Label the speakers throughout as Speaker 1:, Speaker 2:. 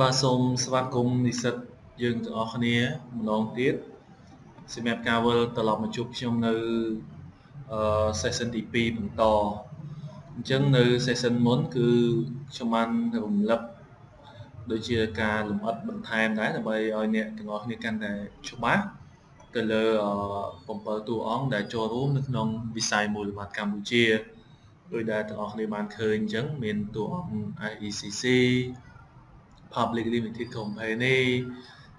Speaker 1: បាទសូមស្វាគមន៍និស្សិតយើងទាំងអស់គ្នាម្ដងទៀតសម្រាប់ការវិលត្រឡប់មកជួបខ្ញុំនៅអឺ session ទី2បន្តអញ្ចឹងនៅ session មុនគឺខ្ញុំបានរំលឹកដូចជាការលម្អិតបន្ថែមដែរដើម្បីឲ្យអ្នកទាំងអស់គ្នាកាន់តែច្បាស់ទៅលើ7តួអង្គដែលចូលរួមនៅក្នុងវិស័យមូលបត្រកម្ពុជាដោយដែលទាំងអស់គ្នាបានឃើញអញ្ចឹងមានតួអង្គ SECC Public Limited Company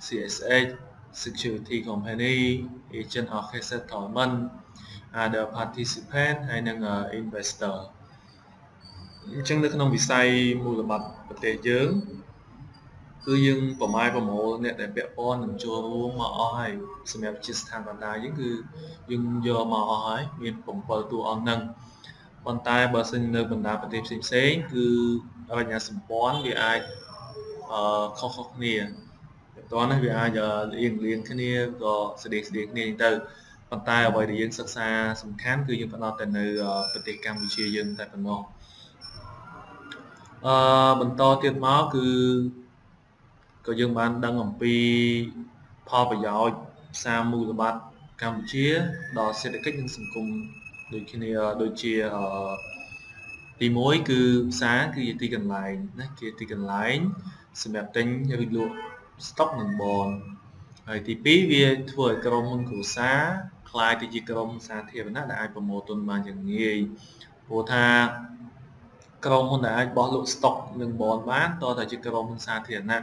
Speaker 1: CSX Security Company Agent of Cash Settlement Other Participant ហើយនិង Investor អញ្ចឹងនៅក្នុងវិស័យមូលបត្រប្រទេសយើងគឺយើងប្រម៉ែប្រមូលអ្នកដែលពាក់ព័ន្ធនឹងចូលរួមមកអស់ហើយសម្រាប់ជាស្ថានបណ្ដាយើងគឺយើងយកមកអស់ហើយមាន7តួអង្គហ្នឹងប៉ុន្តែបើសិននៅបណ្ដាប្រទេសផ្សេងៗគឺរចនាសម្ព័ន្ធវាអាចអឺខុសៗគ្នាតោះណាវាអាចលៀងលៀងគ្នាក៏ស្តៀងស្តៀងគ្នាអញ្ចឹងទៅប៉ុន្តែអ្វីដែលយើងសិក្សាសំខាន់គឺយើងផ្ដោតតែនៅប្រទេសកម្ពុជាយើងតែប៉ុណ្ណោះអឺបន្តទៀតមកគឺក៏យើងបានដឹងអំពីផលប្រយោជន៍ផ្សារមូលបត្រកម្ពុជាដល់សេដ្ឋកិច្ចនិងសង្គមដូចគ្នាដូចជាទី1គឺផ្សារគឺជាទីកន្លែងណាជាទីកន្លែងសម្រាប់ទិញឬលក់ stock និង bond ហើយទី2វាធ្វើឲ្យក្រុមហ៊ុនគ្រួសារក្លាយទៅជាក្រុមសាធារណៈដែលអាចប្រមូលទុនបានយ៉ាងងាយព្រោះថាក្រុមហ៊ុនដែលអាចបោះលក់ stock និង bond បានតើតែជាក្រុមហ៊ុនសាធារណៈ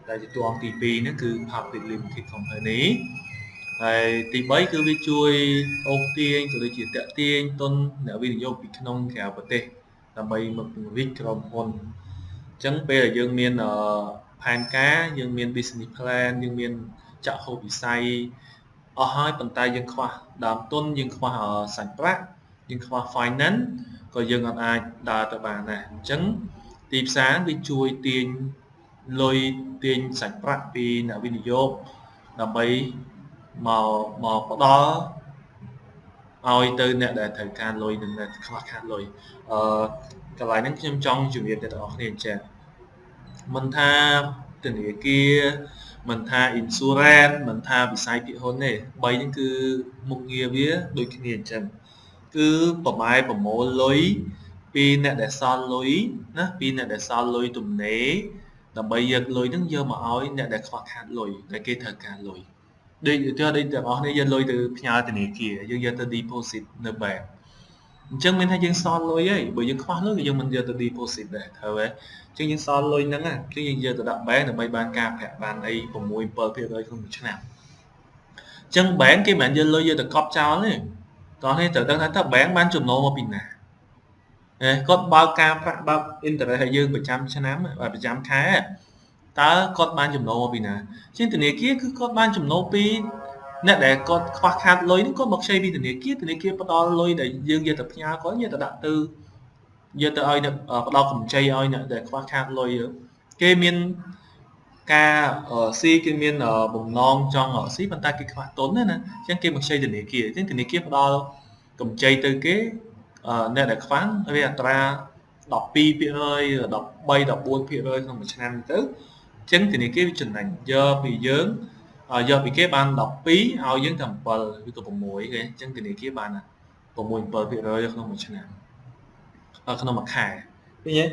Speaker 1: ដែលជាតួអង្គទី2ហ្នឹងគឺ Public Limited Company ហើយទី3គឺវាជួយអូសទាញក៏ដូចជាតាក់ទាញទុនអ្នកវិនិយោគពីក្នុងក្រៅប្រទេសដើម្បីមកពង្រីកក្រុមហ៊ុនអញ្ចឹងពេលដែលយើងមានផែនការយើងមាន business plan យើងមានចក្ខុវិស័យអស់ហើយប៉ុន្តែយើងខ្វះដើមទុនយើងខ្វះសាច់ប្រាក់យើងខ្វះ finance ក៏យើងអត់អាចដើរទៅបានដែរអញ្ចឹងទីផ្សារវាជួយទាញលុយទាញសាច់ប្រាក់ពីអ្នកវិនិយោគដើម្បីមកមកផ្ដល់ឲ្យទៅអ្នកដែលត្រូវការលុយនិងអ្នកខ្វះខាតលុយអឺកន្លែងហ្នឹងខ្ញុំចង់ជម្រាបអ្នកទាំងអស់គ្នាអញ្ចឹងមិនថាធនាគារមិនថា insurance មិនថាវិស័យភាគហ៊ុនទេ3ហ្នឹងគឺមុខងារវាដូចគ្នាអញ្ចឹងគឺប្រម៉ែប្រមូលលុយពីអ្នកដែលសល់លុយណាពីអ្នកដែលសល់លុយទំនេរដើម្បីយកលុយហ្នឹងយកមកឲ្យអ្នកដែលខ្វះខាតលុយដែលគេត្រូវការលុយដូចឧទាហរណ៍ដូចទាំងអស់គ្នាយកលុយទៅផ្ញើធនាគារយើងយកទៅ deposit នៅ bank អញ្ចឹងមានថាយើងសល់លុយហើយបើយើងខ្វះលុយក៏យើងមិនយកទៅ deposit ដែរត្រូវទេអញ្ចឹងយើងសល់លុយហ្នឹងអញ្ចឹងយើងយកទៅដាក់ bank ដើម្បីបានការប្រាក់បានអី6 7%ក្នុងមួយឆ្នាំអញ្ចឹង bank គេមិនមែនយកលុយយកទៅកប់ចោលទេតោះនេះត្រូវដឹងថាតើ bank បានចំណូលមកពីណាហេគាត់បើកការប្រាក់បើក interest ឲ្យយើងប្រចាំឆ្នាំប្រចាំខែតើគាត់បានចំណូលមកពីណាជាងធនាគារគឺគាត់បានចំណូលពីអ្នកដែលគាត់ខ្វះខាតលុយនេះគាត់មកខ្ចីពីធនាគារធនាគារផ្ដល់លុយដែលយើងយកទៅផ្ញើគាត់យកទៅដាក់ទៅយកទៅឲ្យអ្នកផ្ដល់កម្ចីឲ្យអ្នកដែលខ្វះខាតលុយគេមានការស៊ីគេមានបំណងចង់ស៊ីប៉ុន្តែគេខ្វះទុនណាណាអញ្ចឹងគេមកខ្ចីធនាគារអញ្ចឹងធនាគារផ្ដល់កម្ចីទៅគេអ្នកដែលខ្វះវាអត្រា12% 13 14%ក្នុងមួយឆ្នាំទៅអញ្ចឹងធនាគារវាចំណេញយកពីយើងយកពីគេបាន12ឲ្យយើងតែ7ឬក៏6គេអញ្ចឹងធនាគារបាន6 7%ក្នុងមួយឆ្នាំក្នុងមួយខែឃើញទេ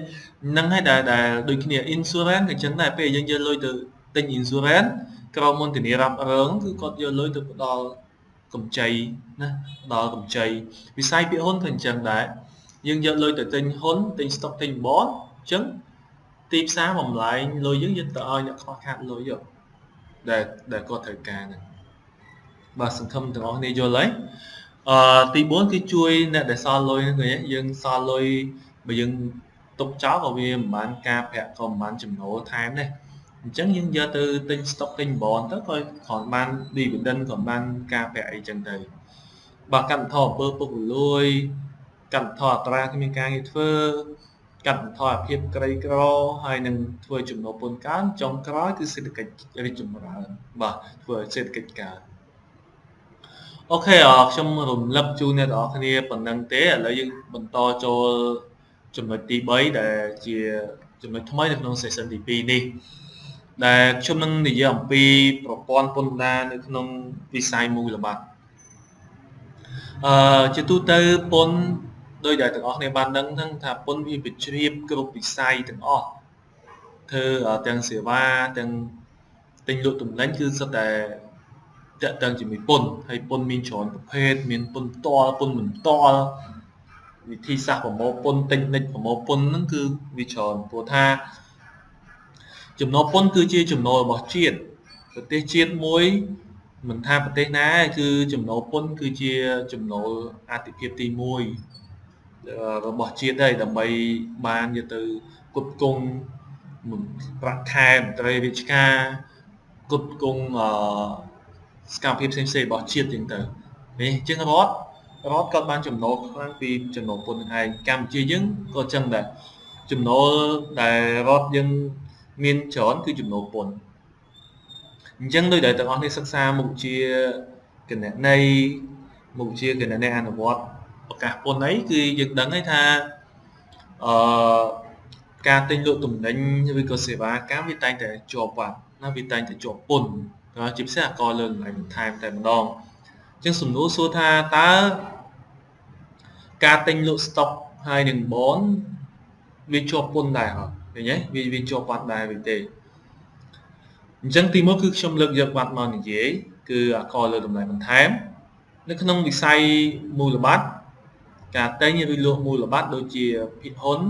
Speaker 1: ហ្នឹងហើយដែលដែលដូចគ្នា insurance ក៏អញ្ចឹងដែរពេលយើងយកលុយទៅទិញ insurance ក្រុមហ៊ុនធានារ៉ាប់រងគឺគាត់យកលុយទៅផ្ដល់កម្ចីណាផ្ដល់កម្ចីវិស័យភាគហ៊ុនក៏អញ្ចឹងដែរយើងយកលុយទៅទិញហ៊ុនទិញ stock ទិញ bond អញ្ចឹងទីផ្សារបំលែងលុយយើងយកទៅឲ្យអ្នកខ្វះខាតលុយដែលដែលគាត់ត្រូវការហ្នឹងបាទសង្ឃឹមទាំងអស់គ្នាយល់ហើយអឺទី4គឺជួយអ្នកដែលសល់លុយហ្នឹងឃើញទេយើងសល់លុយបើយើងទុកចោលក៏វាមិនបានការប្រាក់ក៏មិនបានចំណូលថែមដែរអញ្ចឹងយើងយកទៅទិញ stock ទិញ bond ទៅក៏គ្រាន់បាន dividend គ្រាន់បានការប្រាក់អីចឹងទៅបើកាត់បន្ថយអំពើពុករលួយកាត់បន្ថយអត្រាគ្មានការងារធ្វើកាត់បន្ថយអភាពក្រីក្រហើយនឹងធ្វើចំណូលពន្ធកើនចុងក្រោយគឺសេដ្ឋកិច្ចរីកចម្រើនបាទធ្វើឲ្យសេដ្ឋកិច្ចកើន OK ខ្ញុំរំលឹកជូនអ្នកទាំងអស់គ្នាប៉ុណ្ណឹងទេឥឡូវយើងបន្តចូលចំណុចទី3ដែលជាចំណុចថ្មីនៅក្នុង session ទី2នេះ ដែលខ្ញុំនឹងនិយាយអំពីប្រព័ន្ធពន្ធដារនៅក្នុងវិស័យមូលបត្រជាទូទៅពន្ធដោយដែលទាំងអស់គ្នាបានដឹងហ្នឹងថាពន្ធវាបញ្ជ្រាបគ្រប់វិស័យទាំងអស់ធ្វើទាំងសេវាទាំងទិញលក់ទំនិញគឺសុទ្ធតែតាក់ទងជាមួយពន្ធហើយពន្ធមានច្រើនប្រភេទមានពន្ធផ្ទាល់ពន្ធមិនផ្ទាល់វិធីសាស្ត្រប្រមូលពន្ធតិចនិចប្រមូលពន្ធហ្នឹងគឺវាច្រើនព្រោះថាចំណូលពន្ធគឺជាចំណូលរបស់ជាតិប្រទេសជាតិមួយមិនថាប្រទេសណាគឺចំណូលពន្ធគឺជាចំណូលអាទិភាពទី1របស់ជាតិដែរដើម្បីបានយកទៅផ្គត់ផ្គង់ប្រាក់ខែមន្ត្រីរាជការផ្គត់ផ្គង់សកម្មភាពផ្សេងៗរបស់ជាតិចឹងទៅនេះអញ្ចឹងរដ្ឋគាត់បានចំណូលខ្លាំងពីចំណូលពន្ធនឹងឯងកម្ពុជាយើងក៏ចឹងដែរចំណូលដែលរដ្ឋយើងមានច្រើនគឺចំណូលពន្ធអញ្ចឹងដោយដែលទាំងអស់នេះសិក្សាមុខជាគណនេយ្យមុខជាគណនេយ្យអនុវត្តប្រកាសពន្ធអីគឺយើងដឹងហើយថាអឺការទិញលក់ទំនិញឬក៏សេវាកម្មវាតែងតែជាប់វ៉ាត់ណាវាតែងតែជាប់ពន្ធជាពិសេសអាករលើតម្លៃបន្ថែមតែម្ដងអញ្ចឹងសំណួរសួរថាតើការទិញលក់ស្តុកហើយនឹងបនវាជាប់ពន្ធដែរអត់ឃើញទេវាជាប់វ៉ាត់ដែរឬទេអញ្ចឹងទីមួយគឺខ្ញុំលើកយកវ៉ាត់មកនិយាយគឺអាករលើតម្លៃបន្ថែមនៅក្នុងវិស័យមូលបត្រការទិញឬលក់មូលបត្រដូចជាភាគហ៊ុន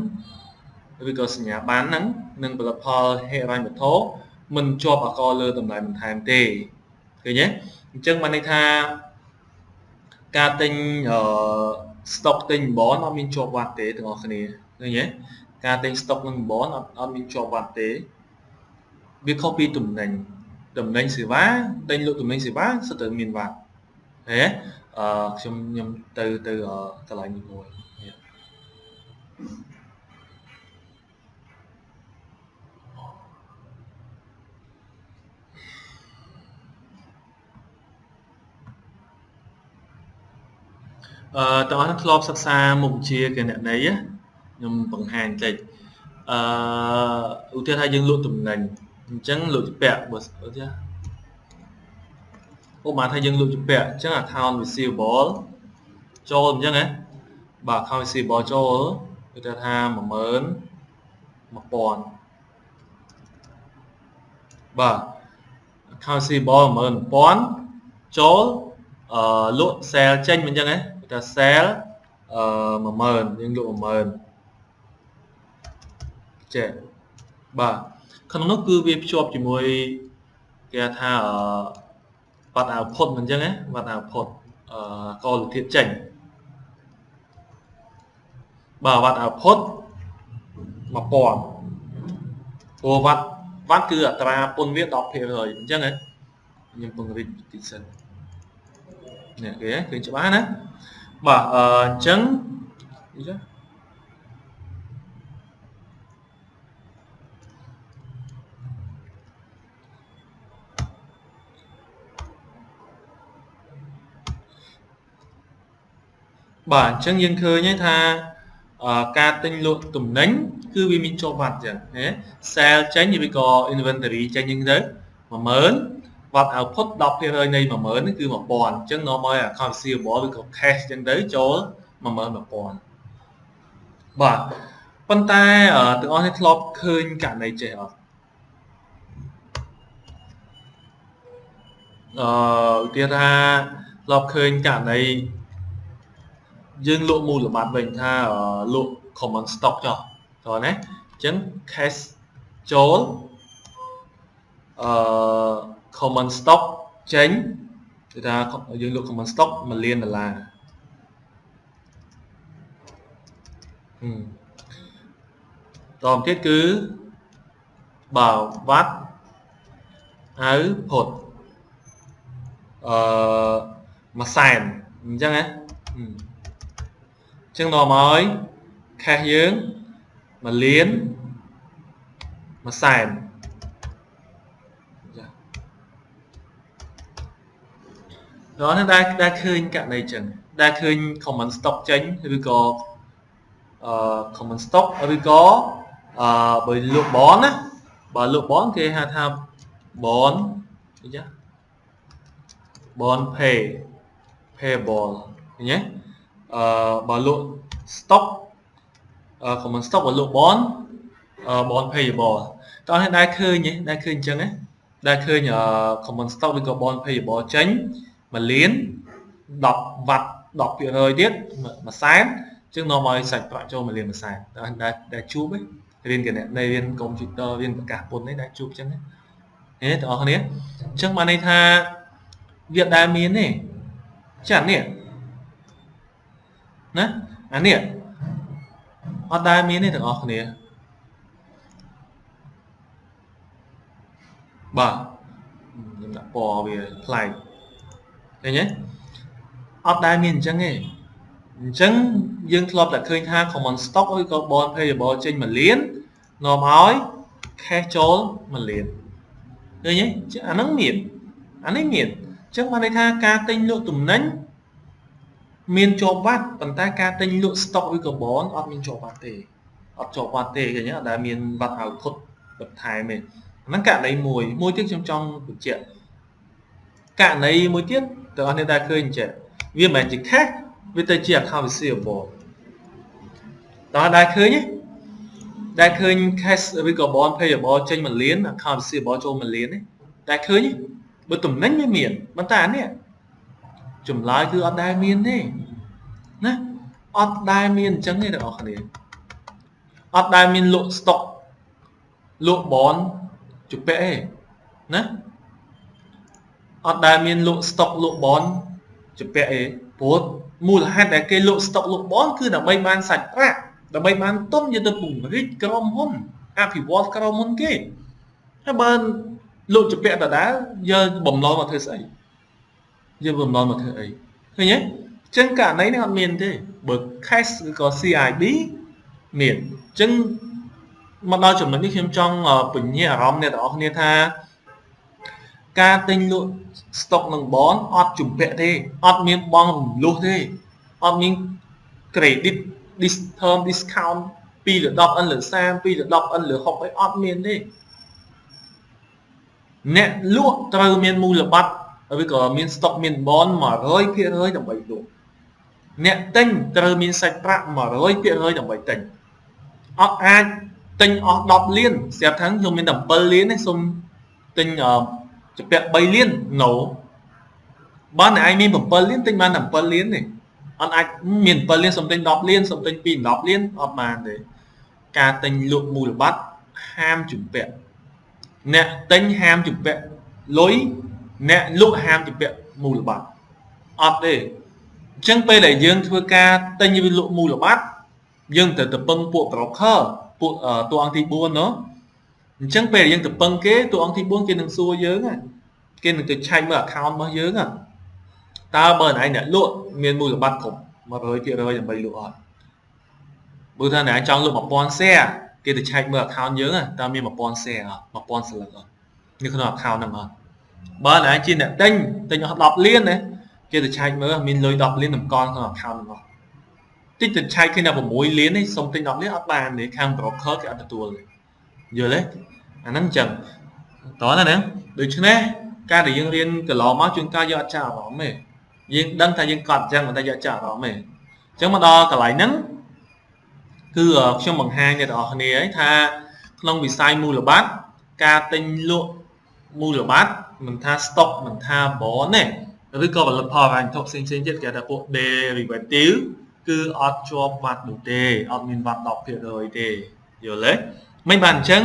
Speaker 1: ឬក៏សញ្ញាបត្រហ្នឹងនិងផលិតផលហិរញ្ញវត្ថុមិនជាប់អាករលើតម្លៃបន្ថែមទេឃើញទេអញ្ចឹងបានន័យថាការទិញស្តុកទិញបនអត់មានជាប់វ៉ាត់ទេទាំងអស់គ្នាឃើញទេការទិញស្តុកនិងបនអត់មានជាប់វ៉ាត់ទេវាខុសពីទំនិញសេវាទិញលក់ទំនិញសេវាសុទ្ធតែមានវ៉ាត់ហេខ្ញុំទៅកន្លែងនេះមួយទាំងអស់នោះធ្លាប់សិក្សាមុខវិជ្ជាគណនេយ្យខ្ញុំបង្ហាញបន្តិចឧទាហរណ៍ថាយើងលក់ទំនិញអញ្ចឹងលក់ជំពាក់បើឧទាហរណ៍ឧបមាថាយើងលក់ជំពាក់អញ្ចឹង account receivable ចូលអញ្ចឹងហ៎បាទ account receivable ចូលឧទាហរណ៍ថា11000បាទ account receivable 11000ចូលលក់ sell ចេញអញ្ចឹងហ៎ថា sell 10000យើងលក់10000ចេះបាទក្នុងនោះគឺវាភ្ជាប់ជាមួយគេថាវ៉ាត់ output មិនអញ្ចឹងណាវ៉ាត់ output កលធាតុចេញបាទវ៉ាត់ output 1000ព្រោះវ៉ាត់គឺអត្រាពន្ធវា10%អញ្ចឹងហ៎ខ្ញុំពង្រីកតិចសិននេះគេឃើញច្បាស់ណាបាទអញ្ចឹងបាទអញ្ចឹងយើងឃើញថាការទិញលក់ទំនិញគឺវាមានជាប់វ៉ាត់អញ្ចឹងណា sell ចេញឬក៏ inventory ចេញអញ្ចឹងទៅ10000វ៉ាត់ output 10% នៃ10000នេះគឺ1000អញ្ចឹងនាំឲ្យ account receivable ឬក៏ cash អញ្ចឹងទៅចូល11000បាទប៉ុន្តែទាំងអស់នេះធ្លាប់ឃើញករណីចេះអត់ឧទាហរណ៍ថាធ្លាប់ឃើញករណីយើងលក់មូលបត្រវិញថាលក់ common stock ចុះតោះណាអញ្ចឹង cash ចូលcommon stock ចេញគឺថាយើងលក់ common stock 1លានដុល្លារតទៅទៀតគឺបើវ៉ាត់ output 100,000អញ្ចឹងណាអញ្ចឹងនាំឲ្យ cash យើង1លាន100,000ដល់នេះដែលឃើញករណីចឹងដែលឃើញ common stock ចេញឬក៏ common stock ឬក៏បើលក់បនណា បើលក់ bond គេហៅថា bond អីចា bond payable ឃើញទេអឺបើលក់ stock common stock បើលក់ bond bond payable តោះនេះដែរឃើញទេដែរឃើញអញ្ចឹងណាដែលឃើញ common stock ឬក៏ bond payable ចេញ1លាន10វ៉ាត់10%ទៀតមួយសែនអញ្ចឹងនាំឲ្យសាច់ប្រាក់ចូល1លាន1សែនដែលដែលជួបឯងរៀនគណនេយ្យរៀនកុំព្យូទ័ររៀនប្រកាសពន្ធនេះដែលជួបអញ្ចឹងហេបងប្អូនគ្នាអញ្ចឹងបានន័យថាវាអត់ដែលមានទេចានេះណាអានេះអត់ដែលមានទេទាំងអស់គ្នាបាទខ្ញុំដាក់ពណ៌វាប្លែកឃើញទេអត់ដែលមានអញ្ចឹងទេអញ្ចឹងយើងធ្លាប់តែឃើញថា common stock ឬក៏ bond payable ចេញ1លាននាំឲ្យ cash ចូល1លានឃើញទេអាហ្នឹងមានអានេះមានអញ្ចឹងបានន័យថាការទិញលក់ទំនិញមានជាប់វ៉ាត់ប៉ុន្តែការទិញលក់ stock ឬក៏ bond អត់មានជាប់វ៉ាត់ទេអត់ជាប់វ៉ាត់ទេឃើញទេអត់ដែលមានវ៉ាត់ output បន្ថែមទេហ្នឹងករណីមួយមួយទៀតខ្ញុំចង់បញ្ជាក់ករណីមួយទៀតទាំងអស់គ្នាដែលឃើញអញ្ចឹងវាមិនមែនជា cash វាទៅជា account receivable តើដែលឃើញទេដែលឃើញ cash ឬក៏ bond payable ចេញ1លាន account receivable ចូល1លានទេដែលឃើញបើទំនិញវាមានប៉ុន្តែអានេះចម្លើយគឺអត់ដែលមានទេណាអត់ដែលមានអញ្ចឹងទេទាំងអស់គ្នាអត់ដែលមានលក់ stock លក់ bond ជំពាក់ទេណាអត់ដែលមានលក់ stock លក់ bond ជំពាក់ទេព្រោះមូលហេតុដែលគេលក់ stock លក់ bond គឺដើម្បីបានសាច់ប្រាក់ដើម្បីបានទុនយកទៅពង្រីកក្រុមហ៊ុនអភិវឌ្ឍក្រុមហ៊ុនគេហើយបើលក់ជំពាក់ដដែលយកបំណុលមកធ្វើស្អីយកបំណុលមកធ្វើអីឃើញទេអញ្ចឹងករណីនេះអត់មានទេបើ cash ឬក៏ CIB មានអញ្ចឹងមកដល់ចំណុចនេះខ្ញុំចង់ពញ្ញាអារម្មណ៍អ្នកទាំងអស់គ្នាថាការទិញលក់ stock និង bond អត់ជំពាក់ទេអត់មានបងរំលោះទេអត់មាន credit term discount 2លើ10 n លើ30 2លើ10 n លើ60អីអត់មានទេអ្នកលក់ត្រូវមានមូលបត្រឬក៏មាន stock មាន bond 100%ដើម្បីលក់អ្នកទិញត្រូវមានសាច់ប្រាក់100%ដើម្បីទិញអត់អាចទិញអស់10លានស្រាប់ថាខ្ញុំមានតែ7លានទេសូមទិញជំពាក់3លាន no បើអ្នកឯងមាន7លានទិញបានតែ7លានទេអត់អាចមាន7លានសូមទិញ10លានសូមទិញ2 10លានអត់បានទេការទិញលក់មូលបត្រហាមជំពាក់អ្នកទិញហាមជំពាក់លុយអ្នកលក់ហាមជំពាក់មូលបត្រអត់ទេអញ្ចឹងពេលដែលយើងធ្វើការទិញឬលក់មូលបត្រយើងត្រូវទៅពឹងពួក broker ពួកតួអង្គទី4ណោះអញ្ចឹងពេលដែលយើងទៅពឹងគេតួអង្គទី4គេនឹងសួរយើងគេនឹងទៅឆែកមើល account របស់យើងតើបើឯងអ្នកលក់មានមូលបត្រគ្រប់100%ដើម្បីលក់អត់បើថាអ្នកចង់លក់1000 share គេទៅឆែកមើល account យើងតើមាន1000 share អត់1000សន្លឹកអត់នៅក្នុង account ហ្នឹងអត់បើអ្នកជាអ្នកទិញទិញអស់10លានណាគេទៅឆែកមើលមានលុយ10លានតម្កល់ក្នុង account ហ្នឹងអត់តិចទៅឆែកឃើញថា6លាននេះសុំទិញ10លានអត់បានទេខាង broker គេអត់ទទួលទេយល់ទេអាហ្នឹងអញ្ចឹងតោះណាហ្នឹងដូច្នេះការដែលយើងរៀនកន្លងមកជួនកាលយើងអត់ចាប់អារម្មណ៍ទេយើងដឹងថាយើងកត់អញ្ចឹងប៉ុន្តែយើងអត់ចាប់អារម្មណ៍ទេអញ្ចឹងមកដល់កន្លែងហ្នឹងគឺខ្ញុំបង្ហាញអ្នកទាំងអស់គ្នាហើយថាក្នុងវិស័យមូលបត្រការទិញលក់មូលបត្រមិនថា stock មិនថា bond ទេឬក៏ផលិតផលហិរញ្ញវត្ថុផ្សេងៗទៀតគេថាពួក derivative គឺអត់ជាប់វ៉ាត់នោះទេអត់មានវ៉ាត់10%ទេយល់ទេមិនបានអញ្ចឹង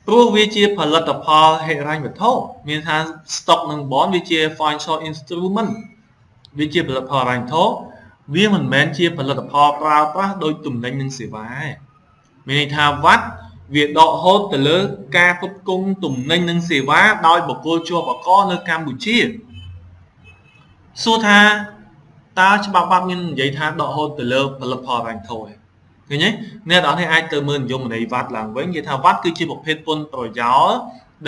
Speaker 1: ព្រោះវាជាផលិតផលហិរញ្ញវត្ថុមានថា stock និង bond វាជា financial instrument វាជាផលិតផលហិរញ្ញវត្ថុវាមិនមែនជាផលិតផលប្រើប្រាស់ដោយទំនិញនិងសេវាទេមានន័យថាវ៉ាត់វាដកហូតទៅលើការផ្គត់ផ្គង់ទំនិញនិងសេវាដោយបុគ្គលជាប់អកនៅកម្ពុជាសួរថាតើច្បាប់បាត់មាននិយាយថាដកហូតទៅលើផលិតផលហិរញ្ញវត្ថុទេឃើញទេអ្នកនរនេះអាចទៅមើលនិយមន័យវ៉ាត់ឡើងវិញគេថាវ៉ាត់គឺជាប្រភេទពន្ធប្រយោល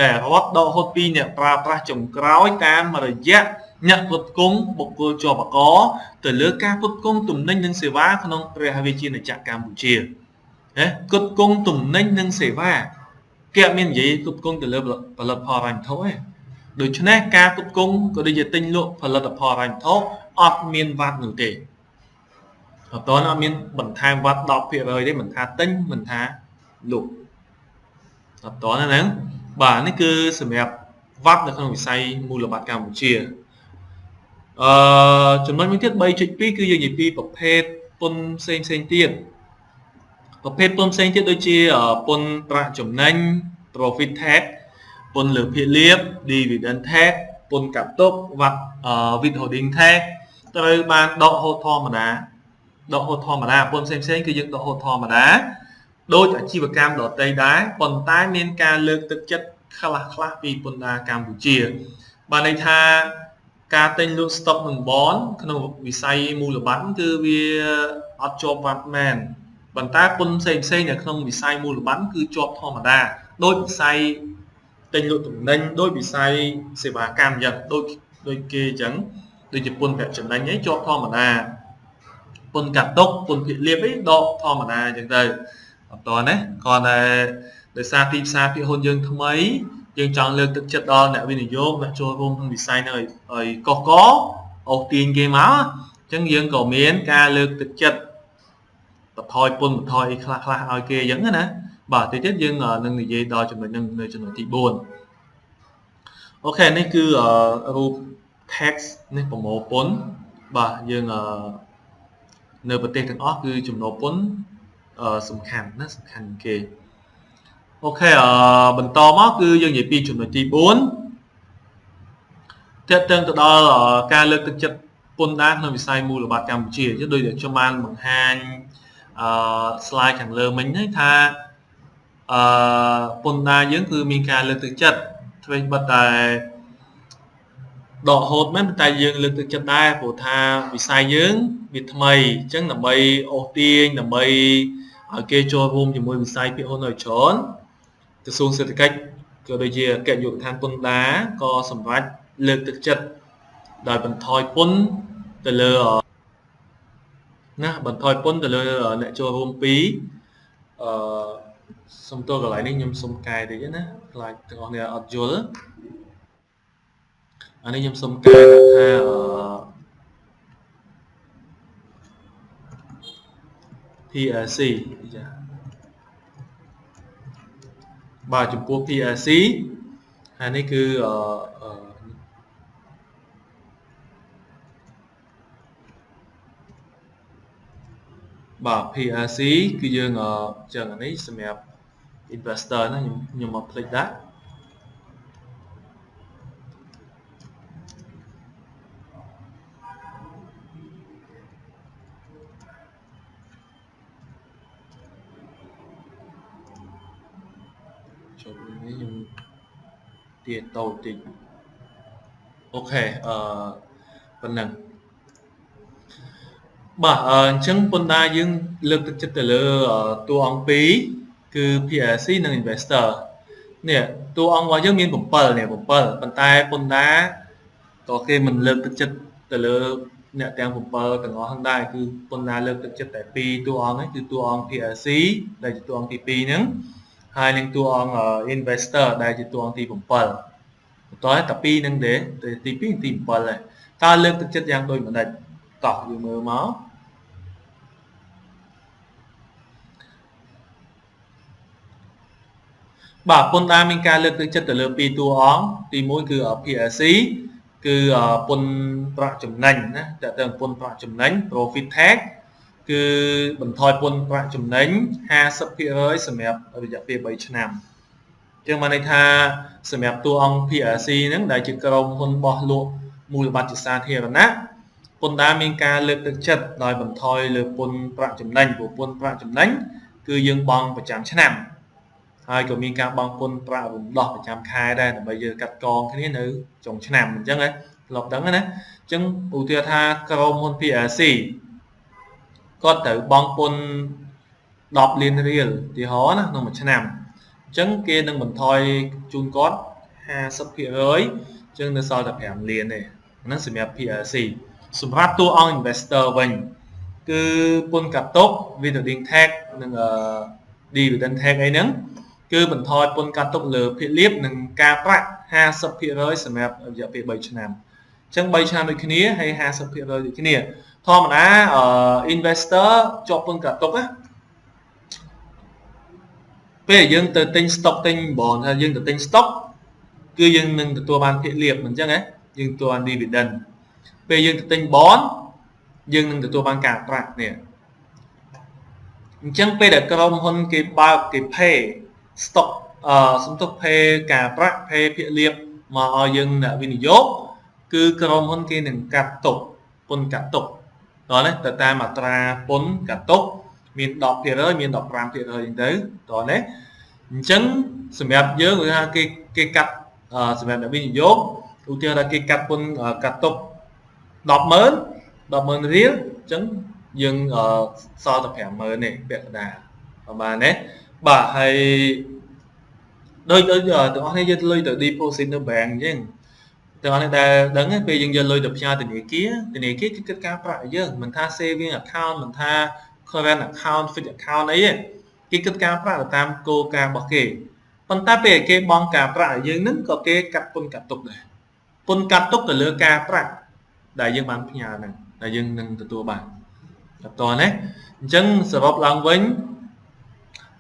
Speaker 1: ដែលរដ្ឋដកហូតពីអ្នកប្រើប្រាស់ចុងក្រោយតាមរយៈអ្នកផ្គត់ផ្គង់បុគ្គលជាប់អកទៅលើការផ្គត់ផ្គង់ទំនិញនិងសេវាក្នុងព្រះរាជាណាចក្រកម្ពុជាណាផ្គត់ផ្គង់ទំនិញនិងសេវា គេអត់មាននិយាយផ្គត់ផ្គង់ទៅលើផលិតផលហិរញ្ញវត្ថុទេដូច្នេះការផ្គត់ផ្គង់ក៏ដូចជាទិញលក់ផលិតផលហិរញ្ញវត្ថុអត់មានវ៉ាត់នោះទេអត់តអត់មានបន្ថែមវ៉ាត់10%ទេមិនថាទិញមិនថាលក់អត់តហ្នឹងបាទនេះគឺសម្រាប់វ៉ាត់នៅក្នុងវិស័យមូលបត្រកម្ពុជាចំណុចមួយទៀត3.2គឺយើងនិយាយពីប្រភេទពន្ធផ្សេងផ្សេងទៀតប្រភេទពន្ធផ្សេងទៀតដូចជាពន្ធប្រាក់ចំណេញ profit tax ពន្ធលើភាគលាភ dividend tax ពន្ធកាត់ទុក VAT withholding tax ត្រូវបានដកហូតធម្មតាដកហូតធម្មតាពន្ធផ្សេងផ្សេងគឺយើងដកហូតធម្មតាដូចអាជីវកម្មដទៃដែរប៉ុន្តែមានការលើកទឹកចិត្តខ្លះខ្លះពីពន្ធដារកម្ពុជាបានន័យថាការទិញលក់ stock និង bond ក្នុងវិស័យមូលបត្រគឺវាអត់ជាប់វ៉ាត់មែនប៉ុន្តែពន្ធផ្សេងផ្សេងនៅក្នុងវិស័យមូលបត្រគឺជាប់ធម្មតាដូចវិស័យទិញលក់ទំនិញដូចវិស័យសេវាកម្មអញ្ចឹងដូចគេអញ្ចឹងដូចជាពន្ធប្រាក់ចំណេញអីជាប់ធម្មតាពន្ធកាត់ទុកពន្ធភាគលាភអីដកធម្មតាអញ្ចឹងទៅអត់តណាគ្រាន់តែដោយសារទីផ្សារភាគហ៊ុនយើងថ្មីយើងចង់លើកទឹកចិត្តដល់អ្នកវិនិយោគអ្នកចូលរួមក្នុងវិស័យហ្នឹងឲ្យកកអូសទាញគេមកអញ្ចឹងយើងក៏មានការលើកទឹកចិត្តបន្ថយពន្ធបន្ថយអីខ្លះខ្លះឲ្យគេអញ្ចឹងណាបាទតិចទៀតយើងនឹងនិយាយដល់ចំណុចហ្នឹងនៅចំណុចទី4អូខេនេះគឺរូប tax នេះប្រមូលពន្ធបាទយើងនៅប្រទេសទាំងអស់គឺចំណូលពន្ធសំខាន់ណាសំខាន់គេអូខេបន្តមកគឺយើងនិយាយពីចំណុចទី4ទាក់ទងទៅដល់ការលើកទឹកចិត្តពន្ធដារក្នុងវិស័យមូលបត្រកម្ពុជាអញ្ចឹងដូចដែលខ្ញុំបានបង្ហាញslide ខាងលើមិញហ្នឹងថាពន្ធដារយើងគឺមានការលើកទឹកចិត្តធ្វើបិទតែដកហូតមែនតែយើងលើកទឹកចិត្តដែរព្រោះថាវិស័យយើងវាថ្មីអញ្ចឹងដើម្បីអូសទាញដើម្បីឲ្យគេចូលរួមជាមួយវិស័យភាគហ៊ុនឲ្យច្រើនក្រសួងសេដ្ឋកិច្ចក៏ដូចជាអគ្គនាយកដ្ឋានពន្ធដារក៏សម្រេចលើកទឹកចិត្តដោយបន្ថយពន្ធទៅលើណាបន្ថយពន្ធទៅលើអ្នកចូលរួមពីរសុំទោសកន្លែងនេះខ្ញុំសុំកែតិចណាខ្លាចទាំងអស់គ្នាអត់យល់អានេះខ្ញុំសុំកែដាក់ថាPLC ចាបាទចំពោះ PLC ហើយនេះគឺបាទ PLC គឺយើងចឹងអានេះសម្រាប់ investor ណាខ្ញុំមកភ្លេចដាក់ចូលនេះខ្ញុំទាតូចតិចអូខេប៉ុណ្ណឹងបាទអញ្ចឹងពន្ធដារយើងលើកទឹកចិត្តទៅលើតួអង្គពីរគឺ PLC និង investor នេះតួអង្គរបស់យើងមាន7នេះ7ប៉ុន្តែពន្ធដារក៏គេមិនលើកទឹកចិត្តទៅលើអ្នកទាំង7ទាំងអស់ហ្នឹងដែរគឺពន្ធដារលើកទឹកចិត្តតែ2តួអង្គហ្នឹងគឺតួអង្គ PLC ដែលជាតួអង្គទី2ហ្នឹងហើយនឹងតួអង្គ investor ដែលជាតួអង្គទី7បន្តតែ2ហ្នឹងទេទី2ទី7ដែរតើលើកទឹកចិត្តយ៉ាងដូចម្ដេចតោះយើងមើលមកបាទពន្ធដារមានការលើកទឹកចិត្តទៅលើ2តួអង្គទី1គឺ PLC គឺពន្ធប្រាក់ចំណេញណាតើតើពន្ធប្រាក់ចំណេញ profit tax គឺបន្ថយពន្ធប្រាក់ចំណេញ 50% សម្រាប់រយៈពេល3ឆ្នាំអញ្ចឹងបានន័យថាសម្រាប់តួអង្គ PLC ហ្នឹងដែលជាក្រុមហ៊ុនបោះលក់មូលបត្រជាសាធារណៈពន្ធដារមានការលើកទឹកចិត្តដោយបន្ថយលើពន្ធប្រាក់ចំណេញព្រោះពន្ធប្រាក់ចំណេញគឺយើងបង់ប្រចាំឆ្នាំហើយក៏មានការបង់ពន្ធប្រាក់រំដោះប្រចាំខែដែរដើម្បីយើងកាត់កងគ្នានៅចុងឆ្នាំអញ្ចឹងណាធ្លាប់ដឹងណាអញ្ចឹងឧទាហរណ៍ថាក្រុមហ៊ុន PLC គាត់ត្រូវបង់ពន្ធ10លានរៀលឧទាហរណ៍ណាក្នុងមួយឆ្នាំអញ្ចឹងគេនឹងបន្ថយជូនគាត់ 50% អញ្ចឹងនៅសល់តែ5លានទេហ្នឹងសម្រាប់ PLC សម្រាប់តួអង្គ investor វិញគឺពន្ធកាត់ទុក withholding tax និង dividend tax អីហ្នឹង គឺបន្ថយពន្ធកាត់ទុកលើភាគលាភនិងការប្រាក់50%សម្រាប់រយៈពេល3ឆ្នាំអញ្ចឹង3ឆ្នាំដូចគ្នាហើយ50%ដូចគ្នាធម្មតា investor ជាប់ពន្ធកាត់ទុកណាពេលយើងទៅទិញ stock ទិញ bond ថាយើងទៅទិញ stock គឺយើងនឹងទទួលបានភាគលាភមិនអញ្ចឹងហ៎យើងទទួលបាន dividend ពេលយើងទៅទិញ bond យើងនឹងទទួលបានការប្រាក់នេះអញ្ចឹងពេលដែលក្រុមហ៊ុនគេបើកគេ pay stock សំទុះ pay ការប្រាក់ pay ភាគលាភមកឲ្យយើងអ្នកវិនិយោគគឺក្រុមហ៊ុនគេនឹងកាត់ទុកពន្ធកាត់ទុកតោះនេះទៅតាមអត្រាពន្ធកាត់ទុកមាន10%មាន15%អញ្ចឹងទៅតោះនេះអញ្ចឹងសម្រាប់យើងគឺថាគេកាត់សម្រាប់អ្នកវិនិយោគឧទាហរណ៍ថាគេកាត់ពន្ធកាត់ទុក100000រៀលអញ្ចឹងយើងសល់តែ50000នេះពាក់កណ្ដាលប្រហែលណាបាទហើយដូចទាំងអស់គ្នាយកលុយទៅ deposit នៅ bank អញ្ចឹងទាំងអស់នេះដែលដឹងពេលយើងយកលុយទៅផ្ញើធនាគារធនាគារគេគិតការប្រាក់ឲ្យយើងមិនថា saving account មិនថា current account fixed account អីទេគេគិតការប្រាក់ទៅតាមគោលការណ៍របស់គេប៉ុន្តែពេលគេបង់ការប្រាក់ឲ្យយើងនឹងក៏គេកាត់ពន្ធកាត់ទុកដែរពន្ធកាត់ទុកទៅលើការប្រាក់ដែលយើងបានផ្ញើហ្នឹងដែលយើងនឹងទទួលបានបន្តណាអញ្ចឹងសរុបឡើងវិញ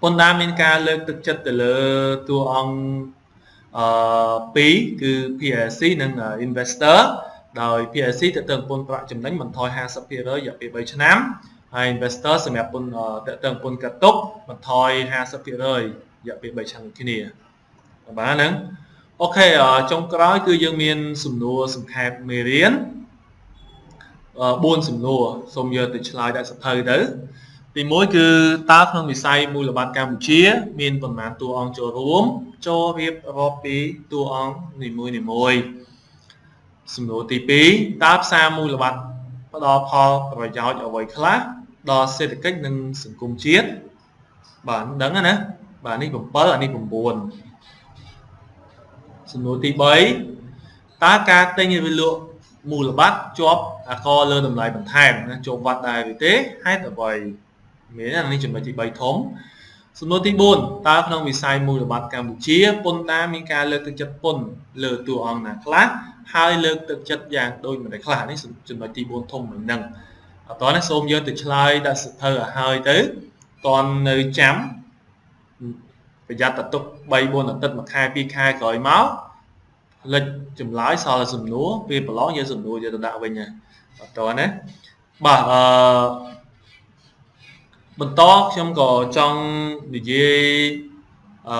Speaker 1: ពន្ធដារមានការលើកទឹកចិត្តទៅលើតួអង្គពីរគឺ PLC និង investor ដោយ PLC ទៅទៅពន្ធប្រាក់ចំណេញបន្ថយ50%រយៈពេល3ឆ្នាំហើយ investor សម្រាប់ពន្ធទៅទៅពន្ធកាត់ទុកបន្ថយ50%រយៈពេល3ឆ្នាំគ្នាបាទហ្នឹង OK ចុងក្រោយគឺយើងមានសំណួរសង្ខេបមេរៀន4សំណួរសូមយកទៅឆ្លើយដាក់សៀវភៅទៅទី1គឺតើក្នុងវិស័យមូលបត្រកម្ពុជា មានប៉ុន្មានតួអង្គចូលរួមចូលរៀបរាប់ពីតួអង្គនីមួយៗសំណួរទី2តើផ្សារមូលបត្រផ្ដល់ផលប្រយោជន៍អ្វីខ្លះដល់សេដ្ឋកិច្ចនិងសង្គមជាតិបាទដឹងណាបាទនេះ7អានេះ9សំណួរទី3តើការទិញឬលក់មូលបត្រជាប់អាករលើតម្លៃបន្ថែមណាជាប់វត្តដែរឬទេហេតុអ្វីមានអានេះចំណុចទី3ធំសំណួរទី4តើក្នុងវិស័យមូលបត្រកម្ពុជាពន្ធដារមានការលើកទឹកចិត្តពន្ធលើតួអង្គណាខ្លះហើយលើកទឹកចិត្តយ៉ាងដូចម្តេចខ្លះនេះចំណុចទី4ធំមួយហ្នឹងអត់តនេះសូមយកទៅឆ្លើយដាក់សៀវភៅឲ្យហើយទៅតន់នៅចាំប្រយ័ត្នតទុក3 4អាទិត្យមួយខែ2ខែក្រោយមកលិចចម្លើយសល់តែសំណួរពេលប្រឡងយកសំណួរយកទៅដាក់វិញអត់តណាបាទអឺបន្តខ្ញុំក៏ចង់និយាយអឺ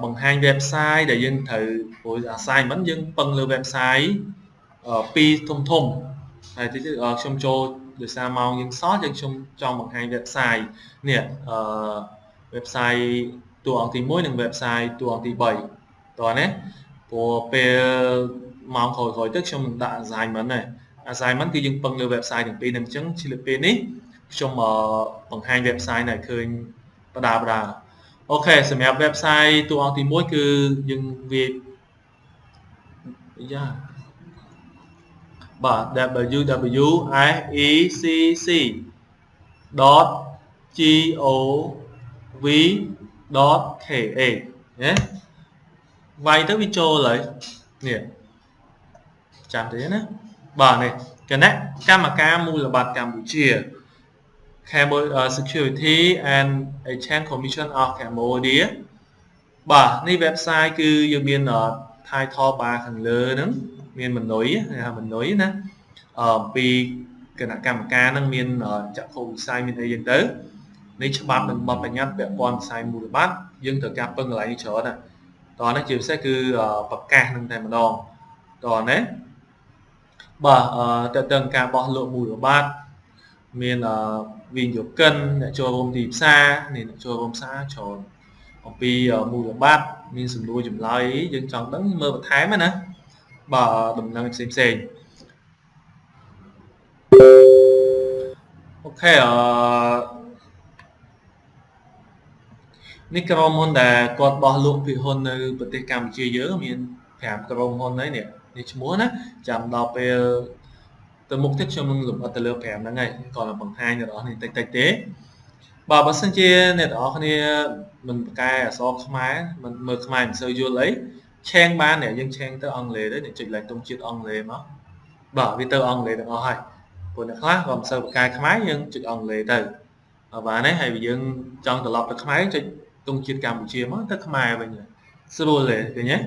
Speaker 1: បង្ហាញ website ដែលយើងត្រូវព្រោះ assignment យើងពឹងលើ website ពីរធំធំហើយតិចខ្ញុំចូលដោយសារម៉ោងយើងសល់យើងខ្ញុំចង់បង្ហាញ website នេះអឺ website តួអង្គទី1និង website តួអង្គទី3តោះណាព្រោះពេលម៉ោងក្រោយៗទៅខ្ញុំនឹងដាក់ assignment ដែរ assignment គឺយើងពឹងលើ website ទាំងពីរហ្នឹងអញ្ចឹងឆ្លៀតពេលនេះខ្ញុំបង្ហាញ website ឲ្យឃើញបដាបដា OK សម្រាប់ website តួអង្គទី1គឺយើងវាយយ៉ាបាទ www.secc.gov.kh ណាវាយទៅវាចូលហើយនេះចាំទេណាបាទនេះគណៈកម្មការមូលបត្រកម្ពុជា Cambodia Security and Exchange Commission of Cambodia បាទនេះ website គឺយើងមាន title bar ខាងលើហ្នឹងមាន menu គេហៅ menu ណាអំពីគណៈកម្មការហ្នឹងមានចក្ខុវិស័យមានអីចឹងទៅនេះច្បាប់និងបទបញ្ញត្តិពាក់ព័ន្ធវិស័យមូលបត្រយើងត្រូវការពឹងកន្លែងនេះច្រើនណាតោះនេះជាពិសេសគឺប្រកាសនឹងតែម្ដងតោះណាបាទតើតើការបោះលក់មូលបត្រមានវិនិយោគិនអ្នកចូលរួមទីផ្សារនេះអ្នកចូលរួមផ្សារច្រើនអំពីមូលបត្រមានសំណួរចម្លើយយើងចង់ដឹងមើលបន្ថែមណាបាទដំណឹងផ្សេងផ្សេង OK អឺនេះក្រុមហ៊ុនដែលគាត់បោះលក់ភាគហ៊ុននៅប្រទេសកម្ពុជាយើងមាន5ក្រុមហ៊ុនហើយនេះនេះឈ្មោះណាចាំដល់ពេលទៅមុខទៀតខ្ញុំនឹងលម្អិតទៅលើ5ហ្នឹងហើយគាត់នឹងបង្ហាញអ្នកនរគ្នាតិចតិចទេបាទបើសិនជាអ្នកនរគ្នា មិនប្រកែអក្សរខ្មែរមិនមើលខ្មែរមិនសូវយល់អីឆេងបាននេះយើងឆេងទៅអង់គ្លេសទៅនេះចុចឡើងទង់ជាតិអង់គ្លេសមកបាទវាទៅអង់គ្លេសទាំងអស់ហើយព្រោះអ្នកខ្លះក៏មិនសូវប្រកែខ្មែរយើងចុចអង់គ្លេសទៅបាទនេះហើយយើងចង់ត្រឡប់ទៅខ្មែរចុចទង់ជាតិកម្ពុជាមកទៅខ្មែរវិញស្រួលទេឃើញទេ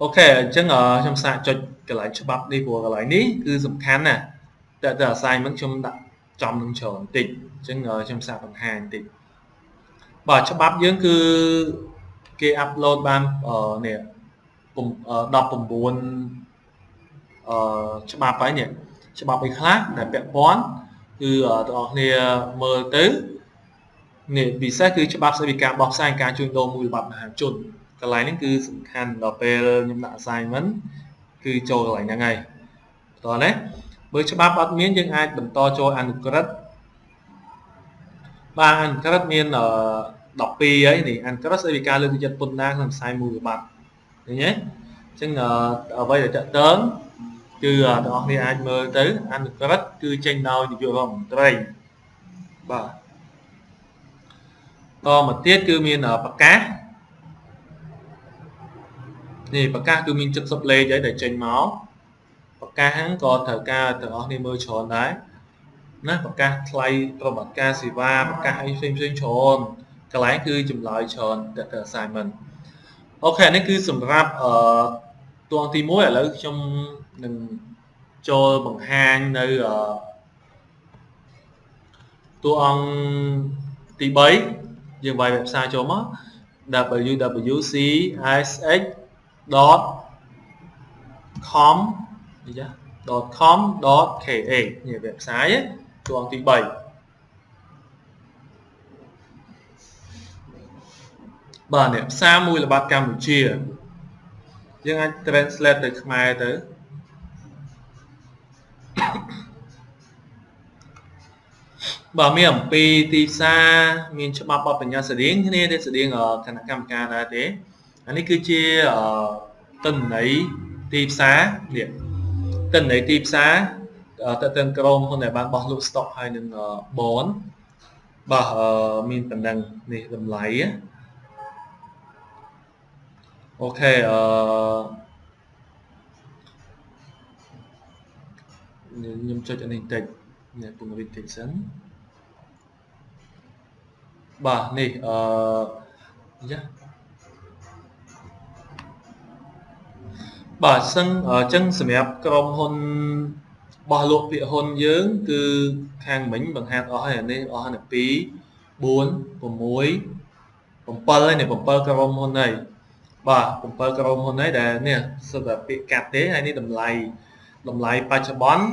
Speaker 1: អូខេអញ្ចឹងខ្ញុំសាកចុចកន្លែងច្បាប់នេះព្រោះកន្លែងនេះគឺសំខាន់ណាស់តែទៅ assignment ខ្ញុំដាក់ចំនឹងច្រើនបន្តិចអញ្ចឹងខ្ញុំសាកបង្ហាញបន្តិចបាទច្បាប់យើងគឺគេ upload បាននេះ19ច្បាប់ហើយនេះច្បាប់អីខ្លះដែលពាក់ព័ន្ធគឺទាំងអស់គ្នាមើលទៅនេះពិសេសគឺច្បាប់ស្តីពីការបោះផ្សាយការជួញដូរមូលបត្រមហាជនកន្លែងនេះគឺសំខាន់ដល់ពេលខ្ញុំដាក់ assignment គឺចូលកន្លែងហ្នឹងហើយបន្តណាបើច្បាប់អត់មានយើងអាចបន្តចូលអនុក្រឹត្យបាទអនុក្រឹត្យមាន12ហើយនេះអនុក្រឹត្យស្តីពីការលើកទឹកចិត្តពន្ធដារក្នុងវិស័យមូលបត្រឃើញទេអញ្ចឹងអ្វីដែលតកតងគឺទាំងអស់គ្នាអាចមើលទៅអនុក្រឹត្យគឺចេញដោយនាយករដ្ឋមន្ត្រីបាទតមកទៀតគឺមានប្រកាសនេះប្រកាសគឺមាន70លេខហើយដែលចេញមកប្រកាសហ្នឹងក៏ត្រូវការទាំងអស់គ្នាមើលច្រើនដែរណាប្រកាសថ្លៃប្រតិបត្តិការសេវាប្រកាសអីផ្សេងផ្សេងច្រើនកន្លែងគឺចម្លើយច្រើនទៅ assignment អូខេនេះគឺសម្រាប់តួអង្គទី1ឥឡូវខ្ញុំនឹងចូលបង្ហាញនៅតួអង្គទី3យើងវាយ website ចូលមក www.csx.com នេះចា .com.kh នេះ website តួអង្គទី3បាទនេះផ្សារមូលបត្រកម្ពុជាយើងអាច translate ទៅខ្មែរទៅបាទមានអំពីទីផ្សារមានច្បាប់បទបញ្ញត្តិស្តៀងគ្នាទេស្តៀងគណៈកម្មការដែរទេអានេះគឺជាទិន្នន័យទីផ្សារនេះទិន្នន័យទីផ្សារទៅក្រុមហ៊ុនដែលបានបោះលក់ stock ហើយនឹង bond បាទមានប៉ុណ្ណឹងនេះតម្លៃអូខេខ្ញុំចុចអានេះបន្តិចនេះពង្រីកតិចសិនបាទនេះយ៉ាបាទសឹងអញ្ចឹងសម្រាប់ក្រុមហ៊ុនបោះលក់ភាគហ៊ុនយើងគឺខាងមិញបង្ហាត់អស់ហើយអានេះអស់ហើយ2 4 6 7ហើយនេះ7ក្រុមហ៊ុនហើយបាទ7ក្រុមហ៊ុនហើយដែលនេះសុទ្ធតែពាក្យកាត់ទេហើយនេះតម្លៃបច្ចុប្បន្ន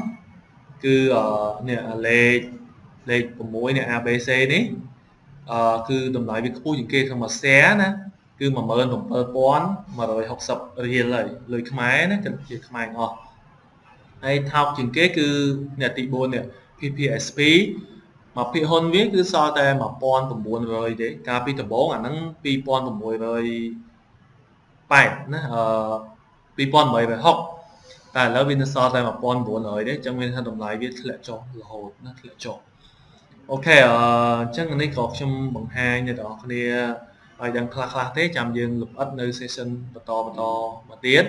Speaker 1: គឺនេះលេខ6នេះ ABC នេះគឺតម្លៃវាខ្ពស់ជាងគេក្នុងមួយ share ណាគឺ17160រៀលហើយលុយខ្មែរណាគិតជាខ្មែរអស់ហើយថោកជាងគេគឺអ្នកទី4នេះ PPSP មកភាគហ៊ុនវាគឺសល់តែ1900ទេកាលពីដំបូងអាហ្នឹង2680ណា2860តែឥឡូវវានៅសល់តែ1900ទេអញ្ចឹងមានថាតម្លៃវាធ្លាក់ចុះរហូតណាធ្លាក់ចុះអូខេអញ្ចឹងនេះក៏ខ្ញុំបង្ហាញអ្នកទាំងអស់គ្នាឲ្យដឹងខ្លះៗទេចាំយើងលម្អិតនៅ session បន្តមកទៀត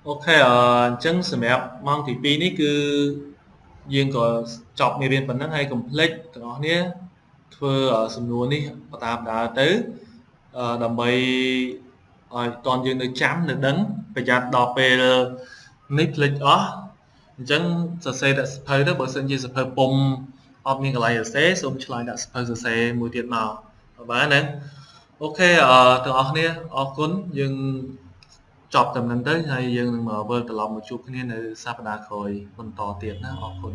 Speaker 1: អូខេអញ្ចឹងសម្រាប់ម៉ោងទី2នេះគឺយើងក៏ចប់មេរៀនប៉ុណ្ណឹងហើយកុំភ្លេចទាំងអស់គ្នាធ្វើសំណួរនេះបន្តដើរទៅដើម្បីឲ្យតនយើងនៅចាំនៅដឹងប្រយ័ត្នដល់ពេលនេះភ្លេចអស់អញ្ចឹងសរសេរដាក់សភៅទៅបើសិនជាសភៅពុំអត់មានកន្លែងសរសេរសូមឆ្លើយដាក់សភៅសរសេរមួយទៀតមកបាទណាអូខេទាំងអស់គ្នាអរគុណយើងចប់តែប៉ុណ្្នឹងទៅហើយយើងនឹងមកវិលត្រឡប់មកជួបគ្នានៅសប្តាហ៍ក្រោយបន្តទៀតណាអរគុណ